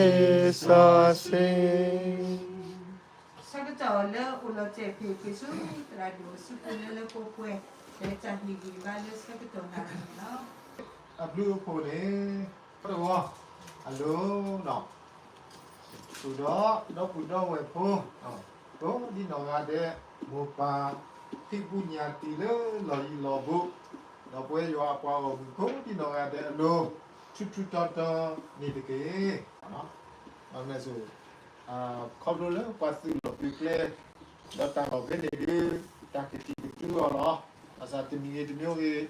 စီဆှံ ဆၢကတီၢ်လၢအိၣ်လီၤတဲာ်ဖဲ က့ၤဆူသရၣ်ဒိၣ်အစုပူၤလၢလၢပှဲၤပှဲၤ လၢတၢ်ဟ့ၣ်ဂံၢ်ဘါလၢဆၢကတီၢ်နၣ်ရံၣ်န့ၣ်လီၤ. အဘျုးအဖှိၣ်န့ၣ် တဂီၤ အလိၤနီၤ ဃုာ်ဒီး ဒီပုၢ်ဒီဝဲၢ်ဖိ ကိးဒံနီၢ်ဂၤဒဲး မိၢ်ပၢ် ဖံးပူညၣ်တံၢ်လၢလီၢ်ယံၤလီၢ်ဘူး ဒီးပဝဲယွၤအပှၤဂီၢ်မုၢ်ကိးဒံနီၢ်ဂၤဒဲးအလိၤ ထူထူတီတီန့ၣ်တက့ၢ်. မ့ၢ် ခီဖျိလၢပှၤသုးလီၢ်သုးကျဲ ဒီးတၢ်လီၢ်ဖဲန့ၣ်ဒုး တၢ်ကတံာ်ကတူာ်အီၤလီၤ. ဘၣ်ဆၣ်တမံၤဂ့ၤတမံၤဂ့ၤ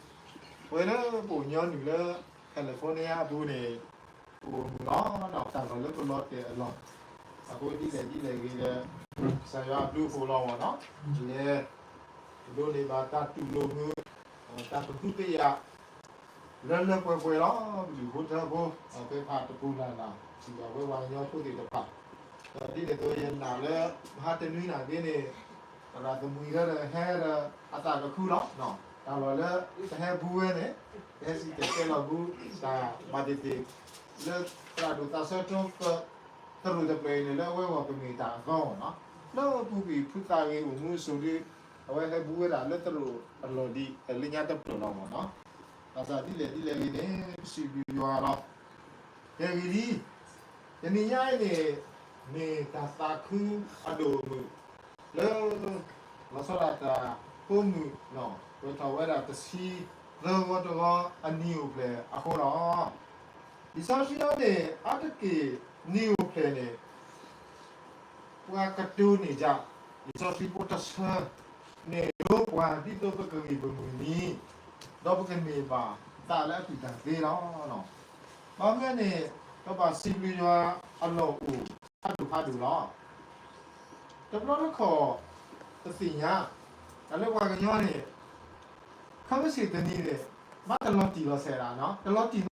ပဝဲလၢပအိၣ်ညီနုၢ်လၢ California အပူၤန့ၣ် ပအိၣ်မုာ်လီၤ. တၢ်လီၢ်လၢပလီၤတဲာ်အလီၢ် အဃိဒ်လဲၣ်ဒ်လဲၣ်ဂ့ၤဒီး ကစၢ်ယွၤအဘျုးအဖှိၣ်လီၤမ့ၢ်နီၤ လဲၤ ဒိးန့ၢ်ဘၣ်တၢ်တူၢ်လိာ်မုာ် တၢ်ကဟုကယာ် လၢလၢပှဲၤပှဲၤလီၤ. ပဒုးဟိထၢဖိ သ့ၣ်ဖးတပူၤလၢ်လၢ် စံးဘၣ်ဝဲပှၤကညီဖိသ့ၣ်တဖၣ် ဒီးဒ်န့ၣ်အသိးယနာ်လၢ မဟါတနွံနာ်က့န့ၣ် သရၣ်သမံၤလၢဒီးဟဲဒီး အသးကခုလီၤ. တၢ်လီၢ်လၢ တဟဲဘူးဝဲန့ၣ် ကဟဲစံၣ်တဲၤတဲလီၤဘူး တၢ်ဘၣ်သ့ၣ်သ့ၣ် လၢသရၣ်ဒိၣ်သးဆၢကတီၢ် သရၣ်တဖျၢၣ်အံၤန့ၣ် လၢအဝဲဂီၢ်ကမ့ၢ်တၢ်အသီမ့ၢ်နီၤ လၢအပူၤကွံာ်ဖုသးဂ့ၤအိၣ်မူအစိၤဒီး အဝဲဟဲဘူးဝဲဒၣ်လၢသရၣ်အလီၢ်ဒ် လၢညါတဖျၢၣ်လီၤမ့ၢ်နီၤ. ဘၣ်ဆၣ်ဒ်လဲၣ်ဒ်လဲၣ်ဂ့ၤန့ၣ် ပစံးဘျုးယွၤလီၤ. ကဲဂ့ၤလံ တနံၤညါအံၤန့ၣ် မ့ၢ်တၢ်သးခုအဒိၣ်အမုၢ် လၢ လီၤဆီဒၣ်တၢ်ဖိမုၣ် ပှဲၤထီၣ်ဝဲဒၣ်တဆံသၢဂီၤတဂီၤအနံၤအိၣ်ဖျဲၣ်အဃိလီၤ. လံာ်စီဆှံအံၤန့ၣ် အါတက့ၢ်နံၤအိၣ်ဖျဲၣ်န့ၣ် ပှၤကတိၤန့ၢ်ဒၣ် လံာ်စီဆှံဖိတဆၢန့ၣ် ဒိပှၤဒ်သိးပကဂံၢ်ပမုၢ်နံၤ ဒီးပကန့ၢ်ဘၣ်သးလၢအကူၣ်တၢ်သ့လီၤ. ဘၣ်မနုၤန့ၣ် ပဘၣ်စံးဘျုးယွၤအလီၢ်အိၣ်ဖးဒိၣ်ဖးဒိၣ်လီၤ. တဘျီတခီၣ် ပသ့ၣ်ညါ တၢ်လၢပှၤကညီန့ၣ် ခီမ့ၢ်စ့ၢ်တနံၤန့ၣ် ဘၣ်တလီၤတံၢ်လီၤဆဲးဒၣ်နီၤ တလီၤတံၢ်